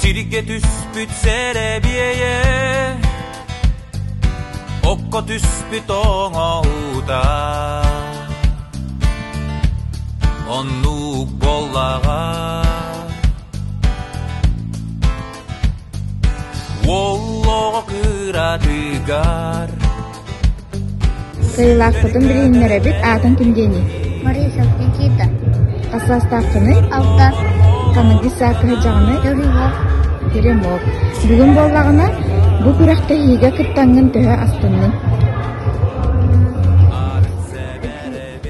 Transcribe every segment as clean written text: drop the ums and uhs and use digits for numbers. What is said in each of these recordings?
Сиргэ түспүт сэрэбиэйэ, окко түспүт оҥоһуута. Оннук буоллаҕа. Уоллоҕо кыратыгар Кыайыылаахпытын билиһиннэрэбит, аатыҥ ким диэний? Борисов Никита. Хас саастааххыный? Алта. Ханнык саакка сылдьаҕыный? Теремок. Теремок. Бүгүн буоллаҕына, бу күрэхтэһиигэ кыттаҥҥын төһө астынныҥ?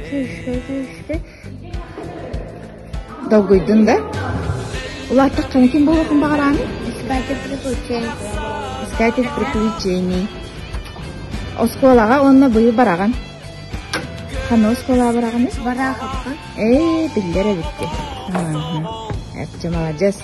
Күүскэ, күүскэ. Долгуйдун да? Улааттаххына ким буолуоххун баҕараҕыный? Искатель приключений. Искатель приключений. Оскуолаҕа уонна быйыл бараҕын. Ханна оскуолаҕа бараҕыный? Бараховка. Ээ, биллэр эбит дии. Эпчэ маладьыас.